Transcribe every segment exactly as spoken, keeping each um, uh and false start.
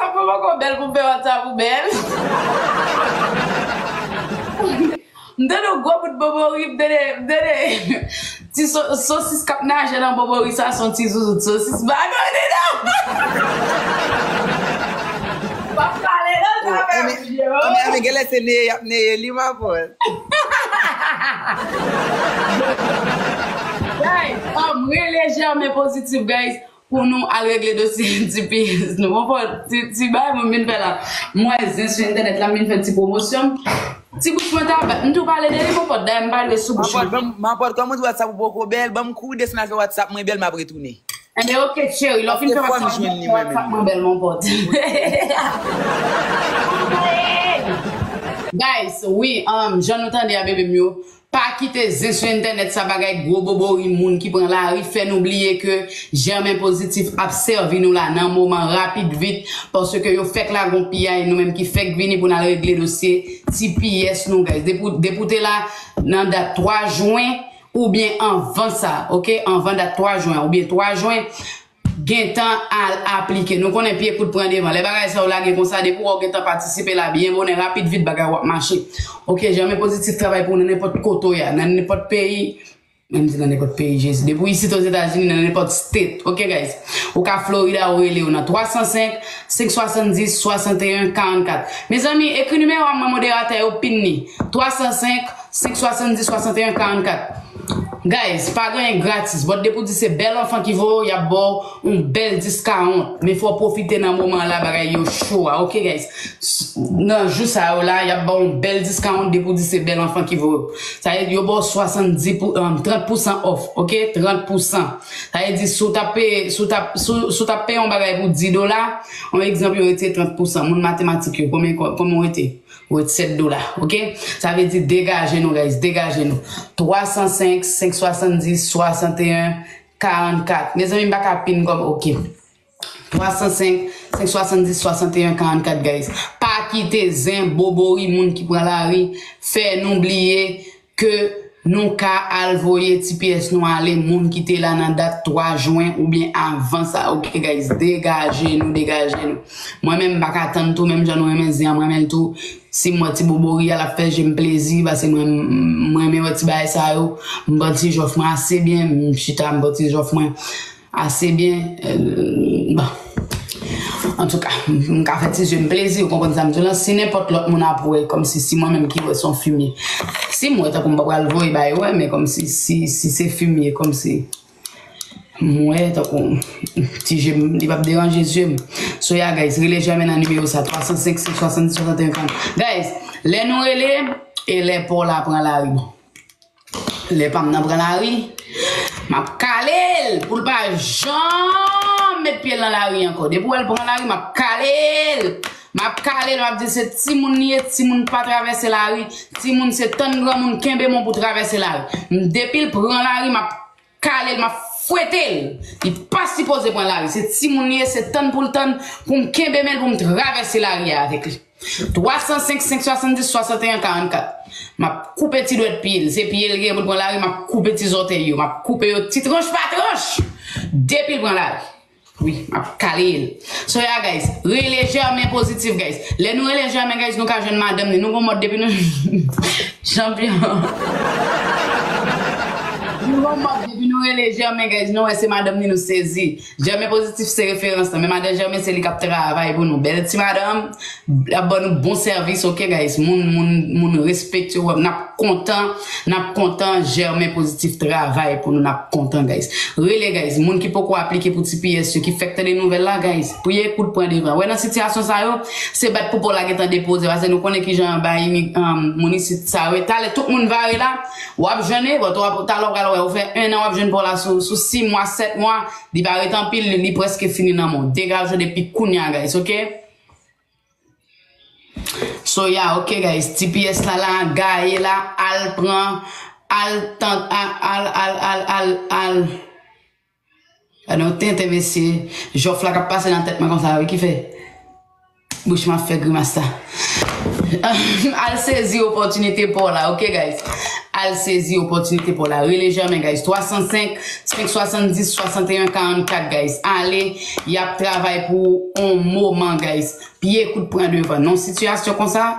Papa poko bèl pou fè WhatsApp ou bèl. M tande yon gwo bout bobori, m tande, m tande ti so- sosis k ap naje nan bobori sa, se yon ti zouzout sosis bagay dedan. W ap pale nan zafè. Anben, anben, anben, genlè se neye y ap neye li, ma pòl. Guys, um, rele Germain Positif, guys, pou nou al regle dosye T P S nou. Bon, bon, ti, ti bagay mwen vin fè la. Mwen zen sou entènèt la, m vin fè ti pwomosyon. Ti bouch mwen ta bat. M tou pale de li, mon pòt, dayè m pale sou bouch mwen. Manpòt, kòman w di WhatsApp ou poko bèl, ban m kouri desann al fè WhatsApp mwen bèl, m ap retounen. Enben, oke, cheri, lè w fin fè WhatsApp mwen bèl, mon pòt. Guys, wi, um, jan nou tande a, bebe m yo, pa kite zen sou entènèt sa, bagay gwo bobori moun ki pran lari fè nou bliye ke Germain Positif ap sèvi nou la nan moman rapid vit, paske yo fèk lage yon piyay, nou menm ki fèk vini pou n al regle dosye T P S nou, guys. Depi, depi w te la nan dat twa jen, oubyen anvan sa, oke? Anvan dat twa jen, oubyen twa jen, gentan al aplike. Nou konnen pye kout pran devan. Lè bagay sa yo lage konsa, depi w wè w gentan patisipe la, byen bonè, rapid vit, bagay w ap mache. Oke, Germain Positif travay pou ou nan nenpòt kote w ye a, nan nenpòt peyi, menm si nan nenpòt peyi, Jezi. Depi w isit Ozetazini, nan nenpòt state. Oke, guys? Ou ka Florida, ou rele yo nan twa san senk, senk swasanndis, swasanteyen, karannkat. Mezanmi, ekri nimewo a, mwen moderatè yo pin li. Twa san senk, senk swasanndis, swasanteyen, karannkat. Guys, pa gen anyen gratis. But depi w di se bèl anfan ki voye w, y ap ba w yon bèl diskawont. Men fò w pwofite nan moman la, bagay yo cho a. Oke, guys? S- Nan jou sa yo la, y ap ba w yon bèl diskawont depi w di se bèl anfan ki voye w. Sa vle di yo ba w swasanndis pou, um, trant pousan off, oke? Trant pousan. Sa vle di si w t ap peye, si w t ap, si w, si w t ap peye yon bagay pou dis dola, yon egzanp, yo retire trant pousan. Moun matematik yo, konbyen, konbyen w rete? Ou ret sèt dola, oke? Sa vle di degaje nou, guys, degaje nou. Twa san senk, senk swasanndis, swasanteyen, karannkat. Mezanmi, m pa ka pin kòb, oke. Twa san senk, senk swasanndis, swasanteyen, karannkat, guys. Pa kite zen bobori moun ki pran lari fè nou bliye ke nou ka al voye T P S nou ale, moun ki te la nan dat twa jen oubyen avan sa, oke, guys? Degaje nou, degaje nou. Mwen menm, m pa ka tann tou, menm jan nou renmen zen an, mwen renmen l tou. Si m wè ti bobori a, l ap fè je m plezi, paske mwen, m renmen wè ti bagay sa yo. M pran ti jòf mwen ase byen, m chita, m pran ti jòf mwen ase byen. Euh, bon. Antouka, m, m ka fè ti je m plezi, ou konprann sa m di w lan. Si nenpòt lòt moun ap wè, kòmsi si mwen menm ki wè se yon fimye. Si m wè, tankou m pa pral voye ba yo wè, men kòmsi, si, si se fimye, kòmsi m wè, tankou ti je m, li p ap deranje zye m. So, yeah, guys, rele Germain nan nimewo sa, twa san senk, senk swasanndis, swasanteyen, karannkat. Guys, lè nou rele, e lè pa w la pran lari, bon. Lè pa m nan pran lari, m ap kale l pou l pa janm met pye l nan lari ankò. Depi w wè l pran lari, m ap kale l. M ap kale l, m ap di se timoun li ye, timoun pa travèse lari, timoun se tann granmoun kenbe men w pou travèse lari. M, depi l pran lari, m ap kale l, m ap fwete l. Li pa sipoze pran lari, se timoun li ye, se tann pou l tann pou m kenbe men l pou m travèse lari a avèk li. Twa san senk, senk swasanndis, swasanteyen, karannkat. M ap koupe ti dwèt pye l. Se pye l gen pou l pran lari, m ap koupe ti zòtèy yo. M ap koupe yo ti tranch pa tranch. Depi l pran lari. Wi, m ap kale l. So, yeah, guys, rele Germain Positif, guys. Lè nou rele Germain, guys, nou ka jwenn madanm ni. Nou gon mòd depi nou chanpyon. Nou gon mòd depi nou rele Germain, guys, nou wè se madanm ni, nou sezi. Germain Positif se referans lan. Men madan Germain se li k ap travay pou nou. Bèl ti madanm, l ap ban nou bon sèvis, oke, guys? Moun, moun, moun respekte w. N ap kontan, n ap kontan. Germain Positif travay pou nou, n ap kontan, guys. Rele, guys. Moun ki poko aplike pou T P S yo, ki fèk tande nouvèl la, guys. Pye kout pran devan. Wè nan sitiyasyon sa yo, se bat pou pa w la gentan depoze. Paske nou konnen kijan bagay imi-, um, moun isit sa yo ye. Talè tout moun vare la, w ap jwenn, bon, talè w pral wè, ou fè en an, w ap jwenn pa w la sou, sou sis mwa, sèt mwa. Li pa ret anpil, li, li prèske fini nan men w. Degaje w depi kounye a, guys, oke? So, yeah, oke, guys. T P S la, la, gaye la, al pran, al tan, al, al, al, al, al, al. Gade yon tenten, mesye. Jòf la k ap pase nan tèt mwen konsa, wi, ki fè bouch mwen ap fè grimas sa. Al sezi opòtinite pa w la, oke, guys? al sezi opòtinite pa w la. Rele Germain, guys. Twa san senk, senk swasanndis, swasanteyen, karannkat, guys. Ale, y ap travay pou ou on moman, guys. Pye kout pran devan. Nan sitiyasyon konsa,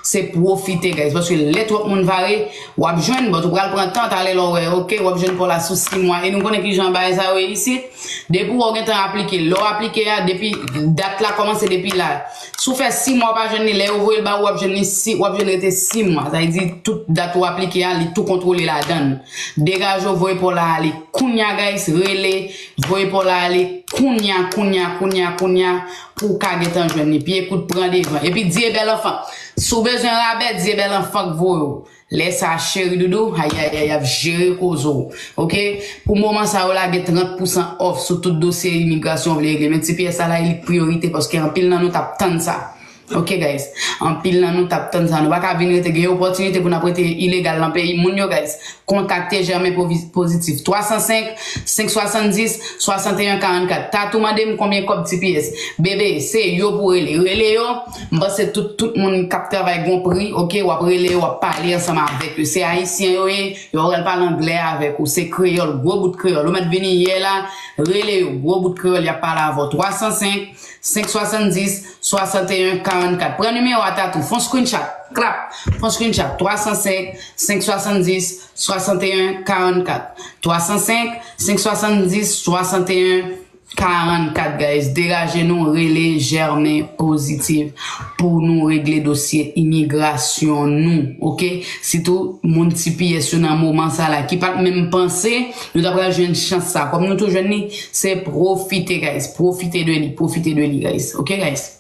se pwofite, guys. Paske lè twòp moun vare, w ap jwenn, but ou pral pran tan, talè lè w wè, oke, w ap jwenn pa w la sou sis mwa. E nou konnen kijan bagay sa yo ye isit. Depi w gentan aplike, lè w aplike a, depi dat la kòmanse depi la. Si w fè sis mwa w pa jwenn li, lè yo voye l ba ou, w ap jwenn li si, w ap jwenn rete sis mwa. Sa vle di tout dat ou aplike a, li tou kontwole ladan l. Degaje w, voye pa w la ale kounya, guys, rele, voye pa w la ale kounya, kounya, kounya, kounya, pou w ka gentan jwenn li. Pye kout pran devan. Epi Dieu est bel enfant. Si w bezwen rabè, Dieu est bel enfant k voye w. Lè sa cheri doudou, ayayay, y ap jere koze w. Oke? Pou moman sa yo lage trant pousan off sou tout dosye imigrasyon w vle regle. Men T P S sa la, li priyorite paske anpil nan nou t ap tann sa. Oke, guys? Anpil nan nou t ap tann sa. Nou pa ka vin rete gen opòtinite pou n ap rete ilegal nan peyi moun yo, guys. Kontakte Germain Povi-, Pozitif. Twa san senk, senk swasanndis, swasanteyen, karannkat. Tatou mande m konbyen kòb T P S. Bebe, se yo pou rele. Rele yo. M panse tout, tout moun k ap travay gon pri, oke, w ap rele yo, w ap pale ansanm avèk yo. Se ayisyen yo ye, yo pral pale anglè avèk ou. Se kreyòl, gwo bout kreyòl. Ou mèt vini yè la, rele yo, gwo bout kreyòl, y ap pale avè w. Twa san senk, senk swasanndis, swasanteyen, karannkat. Pran nimewo a Tatou, fè on screenshot, klap, fè on screenshot, twa san senk, senk swasanndis, swasanteyen, karannkat. Twa san senk, senk swasanndis, swasanteyen, karannkat, guys. Degaje nou, rele Germain Pozitif pou nou regle dosye imigrasyon nou, oke? Sitou moun T P S yo nan moman sa la, ki pa t menm panse yo ta pral jwenn chans sa. Kòm nou tou jwenn li, se pwofite, guys. Pwofite de li, pwofite de li, guys. Oke, guys?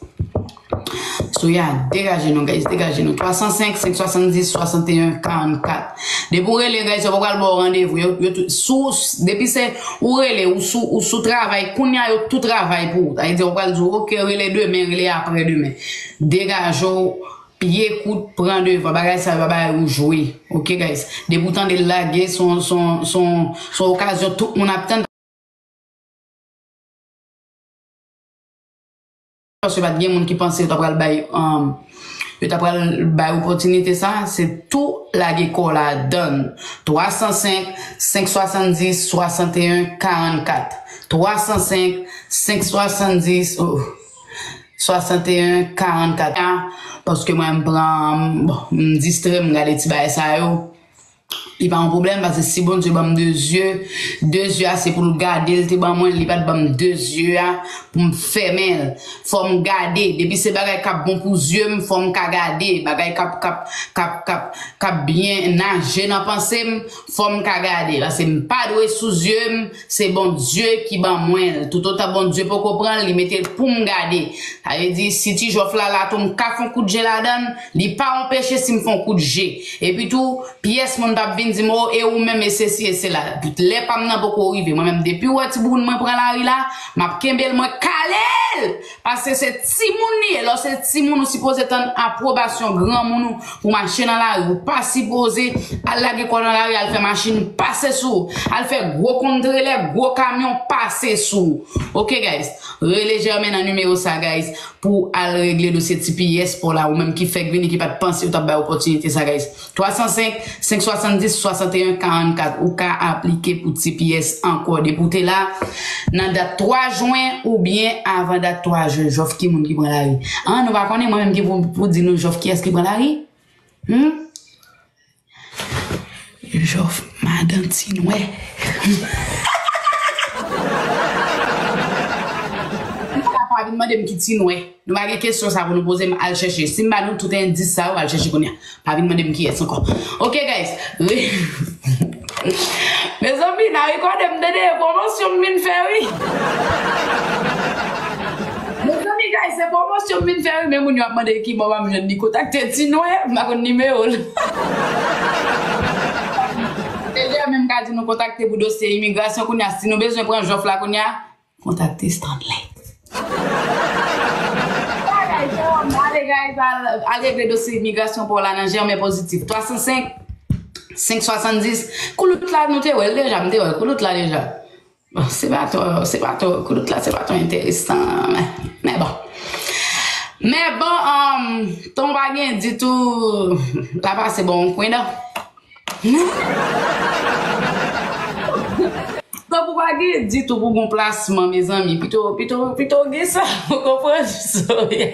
So, ya, degaje nou, guys, degaje nou. Twa san senk, senk swasanndis, swasanteyen, karannkat. Depi w rele, guys, yo pa pral ba w randevou. Yo, yo tou, sou, depi se ou rele, ou sou, ou sou travay, kounya yo tou travay pou ou. Sa vle di, yo pral di w, oke, rele demen, rele aprè demen. Degaje w, pye kout, pran devan. Bagay sa yo pa bagay ou jwe. Oke, guys? Depi w tande l lage, se on, se on, se on, se on okazyon tout moun ap tann. Paske pa t gen moun ki panse yo ta pral bay, um, yo ta pral bay opòtinite sa, se tou lage kò w ladan l. Twa san senk, senk swasanndis, swasanteyen, karannkat. Twa san senk, senk swasanndis, oh, swasanteyen, karannkat. Paske mwen, m pran, bon, m distrè, m gade ti bagay sa yo. Li pa yon pwoblèm, paske si Bondye ban m de zye, de zye a se pou l gade l te ban mwen, li pa t ban m de zye a pou m fèmen l. Fò m gade, depi se bagay k ap bon pou zye m, fò m ka gade, bagay k ap, k ap, k ap, k ap, k ap byen naje nan panse m, fò m ka gade, paske m pa dwe sou zye m, se Bondye ki ban mwen l. Toutotan Bondye poko pran l, li mete l pou m gade. Sa vle di, si ti jòf la la tou, m ka fè yon kout je ladan l, li pa anpeche si m fè yon kout je. Epi tou, pyès moun p ap vin di m, o, e ou menm, e sesi, e sela. Lè pa m nan poko rive. Mwen menm, depi w wè ti bouboun mwen pran lari la, m ap kenbe l, mwen kale l! Paske se timoun li ye. Lè w se timoun, ou sipoze tann apwobasyon granmoun ou pou mache nan lari. Ou pa sipoze al lage kò w nan lari, al fè machin pase sou ou, al fè gwo konn trelè, gwo kamyon pase sou ou. Oke, guys? Rele Germain nan nimewo sa, guys, pou al regle dosye T P S pa w la, ou menm ki fèk vini, ki pa t panse yo t ap bay opòtinite sa, guys. Twa san senk, senk swasanndis, swasanteyen, karannkat. Ou ka aplike pou T P S ankò. Depi w te la, nan dat twa jen oubyen avan dat twa jen, jòf ki moun ki pran lari? An, nou pa konnen, mwen menm ki pou, pou di nou jòf kiyès ki pran lari? Hmm? Jòf madan Ti Nwè. Ou pa vin mande m ki Ti Nwè. Nou pa gen kesyon sa pou nou poze m, al chèche. Si m ba nou tout endis sa yo, al chèche kounye a. Pa vin mande m kiyès ankò. Oke, guys. Re- Mezanmi, n a rekòde m tande, e pwomosyon m vin fè, wi. Mezanmi, guys, se pwomosyon m vin fè, wi, men moun yo ap mande ki bò m ap jwenn li, kontakte Ti Nwè, m pa konn nimewo l. Se Germain m ka di nou kontakte pou dosye imigrasyon kounye a, si nou bezwen pran jòf la kounye a, kontakte Stanley. Ale, guys, al, al regle dosye imigrasyon pa w la nan Germain Pozitif. Twa san senk, senk swasanndis. Koulout la, nou te wè l deja, m te wè koulout la deja. Bon, se pa twò, se pa twò, koulout la, se pa twò enteresan, men, men bon. Men bon, um, ton pa gen ditou, la pase bon, kwen dan. Tanpou pa gen ditou pou gon plasman, mezanmi. Pito, pito, pito gen sa, ou konprann? Sorry.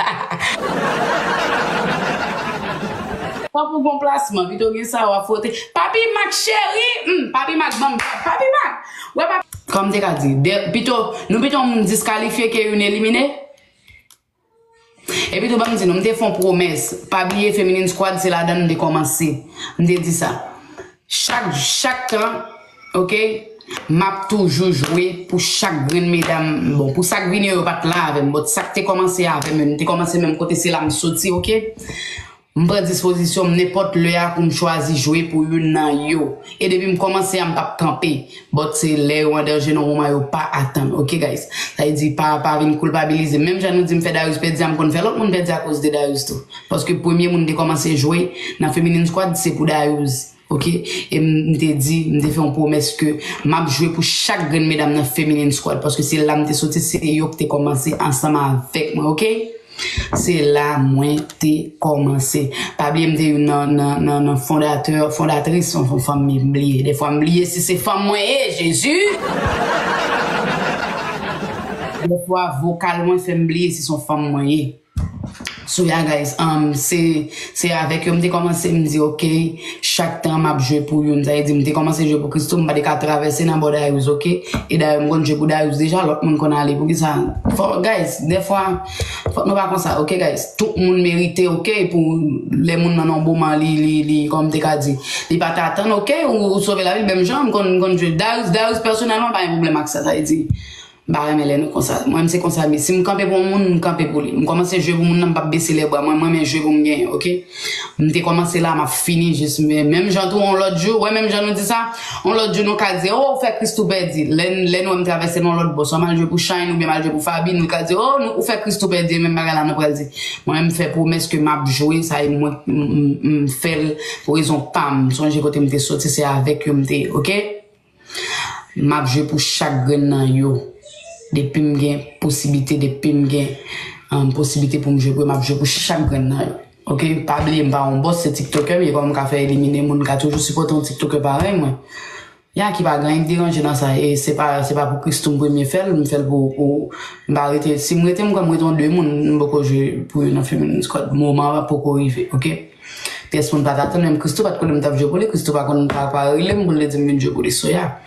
Tanpou gon plasman, pito gen sa, w ap fwote. Papi Mak cheri, hmm, Papi Mak, ban m, Papi Mak. Wè, Papi. Kòm te ka di, de, pito, nou pito moun diskalifye ke youn elimine. Epi tou, ban m di nou, m te fè yon pwomès. Pa bliye Feminine Squad, se ladan l m te kòmanse. M te di sa. Chak, chak tan, oke, m ap toujou jwe pou chak grenn medam. Bon, pou sa k vini yo, yo pa t la avè m, but sa k te kòmanse avè m, m te kòmanse menm kote se la m soti, oke? M pran dispozisyon m nenpòt lè a pou m chwazi jwe pou youn nan yo. E depi m kòmanse a, m p ap kanpe. But se lè yo an danje nan moman yo pa atann. Oke, guys? Sa vle di, pa, pa vin koulpabilize. Menm jan nou di m fè Darius pèdi a, m konn fè lòt moun pèdi akoz de Darius tou. Paske premye moun te kòmanse jwe nan Feminine Squad, se pou Darius. Oke? E m, m te di, m te fè yon pwomès ke m ap jwe pou chak grenn medam nan Feminine Squad. Paske se la m te soti, se yo ki te kòmanse ansanm avèk mwen. Oke? Se la mwen te kòmanse. Pa bliye m te youn nan, nan, nan, nan fondatè, fondatris, yon fanm m bliye. Defwa m bliye si se fanm mwen ye, Jezi! Defwa vokal mwen fè m bliye si se yon fanm mwen ye. So yeah, guys, um, se, se avèk yo m te kòmanse, m di, oke, chak tan m ap jwe pou youn, sa vle di m te kòmanse jwe pou Christoo, m pa te ka travèse nan bò Darius, oke? E dayè m konn jwe pou Darius deja, lòt moun konn ale. Poukisa? Fò, guys, dèfwa, fòk nou pa konsa, oke, guys? Tout moun merite, oke, pou lè moun nan nan bon moman, li, li, li, kòm te ka di, li pa t atann, oke? Ou, ou sove lavi l, menm jan, m konn, m konn jwe. Darius, Darius, pèsonèlman, pa gen pwoblèm ak sa, sa vle di, m pa renmen lè nou konsa. Mwen, m se konsa, men si m kanpe pou yon moun, m kanpe pou li. M kòmanse jwe pou moun nan, m p ap bese lè bra. Mwen, m renmen jwe pou m genyen, oke? M te kòmanse la, m ap fini jis, men menm jan tou, yon lòt jou, wè, menm jan nou di sa, yon lòt jou, nou ka di, oh, ou fè Christoo pèdi. Lè, lè nou wè m travèse nan yon lòt bò, swa m al jwe pou Shine oubyen m al jwe pou Faby, nou ka di, oh, nou, ou fè Christoo pèdi, e menm bagay la nou pral di. Mwen, m fè pwomès ke m ap jwe, sa e mwen, m, m, m fè l pou rezon pa m. Sonje kote m te soti, se avèk yo m te ye, oke? M ap jwe pou chak grenn nan yo. Depi m gen posiblite, depi m gen, um, posiblite pou m jwe pou yo, m ap jwe pou chak grenn nan yo. Oke? Pa bliye, m pa yon bòs, se TikToker m ye, kòman m ka fè elimine moun, m ka toujou sipòte yon TikToker parèy mwen. Ya ki pa gen anyen k deranje nan sa, e se pa, se pa pou Christoo m premye fè l, m fè l pou, pou, m pa rete, si m rete, m kwè m rete yon de moun, m poko jwe pou yo nan Feminine Squad, moman an poko rive, oke? Pyès moun pa t atann, menm Christoo pa t konnen m t ap jwe pou li. Christoo pa konn, pa, pa rele m pou l te di m vin jwe pou li. So yeah.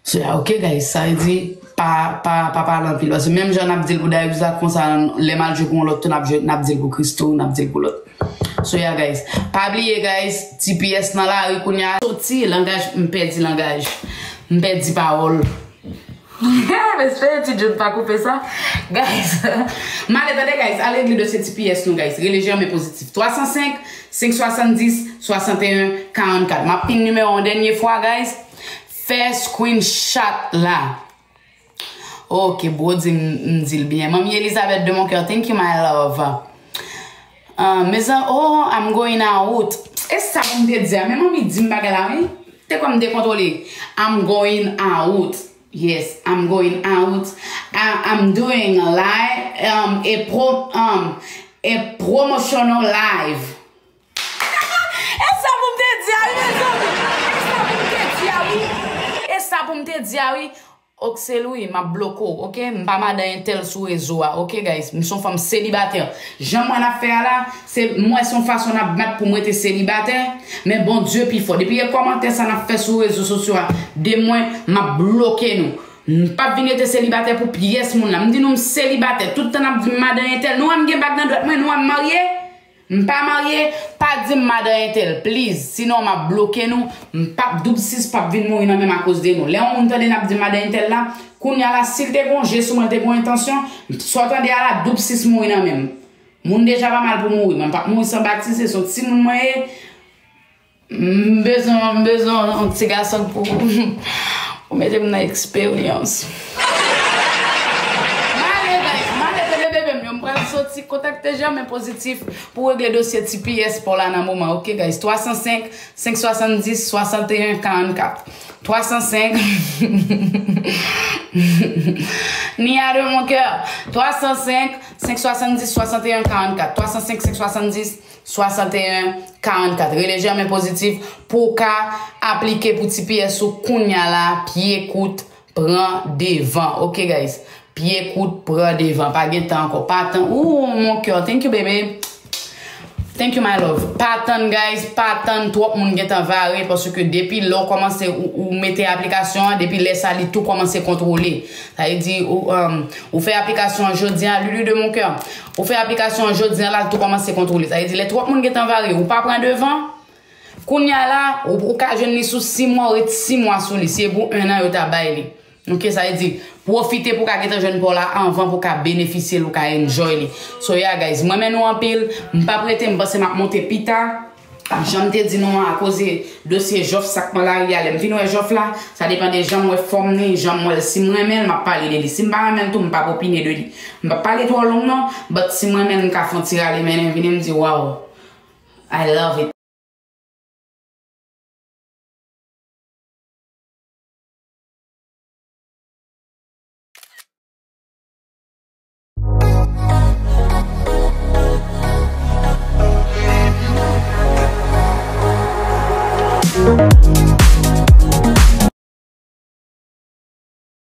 So yeah, oke, guys. Sa vle di, pa, pa, pa pale anpil. Paske menm jan n ap di l pou Darius la, konsa, lè m al jwe pou yon lòt tou, n ap jwe, n ap di l pou Christoo, n ap di l pou lòt. So yeah, guys. Pa bliye, guys, T P S nan lari kounye a. Soti, langaj, m pèdi langaj. M pèdi pawòl. Respè, ti Jude pa koupe sa. Guys, m ale tande, guys, ale li dosye T P S nou, guys. Rele Germen Pozitif. Twa san senk, senk swasanndis, swasanteyen, karannkat. M ap pin nimewo an dènye fwa, guys. Fè screenshot la. Ok, bro, di m, m di l byen. Manmi Elizabeth de mon cœur, thank you, my love. Ah, mezan, oh, I'm going out. E sa pou m te di a, men manmi di m bagay la, wi. Te kwè m dekontwole. I'm going out. Yes, I'm going out. I, I'm doing a live, um, a pro, um, a promotional live. E sa pou m te di a, wi, mezanmi. E sa pou m te di a, wi. E sa pou m te di a, wi. Oxelui, m ap bloke w, oke? M pa madan entèl sou rezo a, oke, guys? M se yon fanm selibatè. Jan m wè n ap fè a la, se, m wè se yon fason n ap bat pou m rete selibatè, men Bondye pi fò. Depi e kòmantè sa n ap fè sou rezo sosyo a de mwen, m ap bloke nou. M p ap vin rete selibatè pou pyès moun la. M di nou m selibatè. Tout tan n ap di m madan entèl. Nou wè m gen bag nan dwèt mwen, nou wè m marye? M pa marye, pa di m madan entèl, please. Sinon, m ap bloke nou. M p ap, doub sis p ap vin mouri nan men m akoz de nou. Lè yon moun tande n ap di madan entèl la, kounye a la, si l te gen yon je sou mwen, l te gen yon entansyon, sa w tande a la, doub sis mouri nan men m. Moun deja pa mal pou mouri, men m p ap mouri san batize, se yon timoun mwen ye. M bezwen, m bezwen yon ti gason pou, pou mete m nan eksperyans. M ale, guys, m ale, tande bebe m yo, m pral Soti kontakte Jèmen Pozitif pou regle dosye T P S pa w la nan moman, ok, guys? Twa san senk, senk swasanndis, swasanteyen, karannkat. Twa san senk. Nia de mon cœur. Twa san senk, senk swasanndis, swasanteyen, karannkat. Twa san senk, senk swasanndis, swasanteyen, karannkat. Rele Jèmen Pozitif pou w ka aplike pou T P S ou kounya la, pye kout, pran devan. Ok, guys? Pye kout, pran devan. Pa gen tan ankò. Pa tann. Ooh, mon cœur. Thank you, baby. Thank you, my love. Pa tann, guys. Pa tann twòp moun gentan vare, paske depi lè w kòmanse, ou, ou mete aplikasyon an, depi lè sa li tou kòmanse kontwole. Sa vle di, ou, um, ou fè aplikasyon an jodi a, Lulu de mon cœur. Ou fè aplikasyon an jodi a, la, l tou kòmanse kontwole. Sa vle di, lè twòp moun gentan vare, ou pa pran devan, kounya la, ou, ou ka jwenn li sou sis mwa, ou ret sis mwa sou li. Si e pou en an, yo ta bay li. Ok, sa vle di, pwofite pou w ka gentan jwenn pa w la anvan pou w ka benefisye l, ou ka enjoy li. So, yeah, guys, m renmen nou anpil. M p ap rete, m panse m ap monte pita. Jan m te di nou an, akoz dosye jòf sa k nan lari a, lè m vin wè jòf la, sa depann de jan m wè fòm li, jan m wè l. Si m renmen l, m ap pale de li. Si m pa renmen l tou, m p ap opine de li. M p ap pale twò long non, but si m renmen l, m ka fè yon ti rale mennen, vini m di, wow, I love it.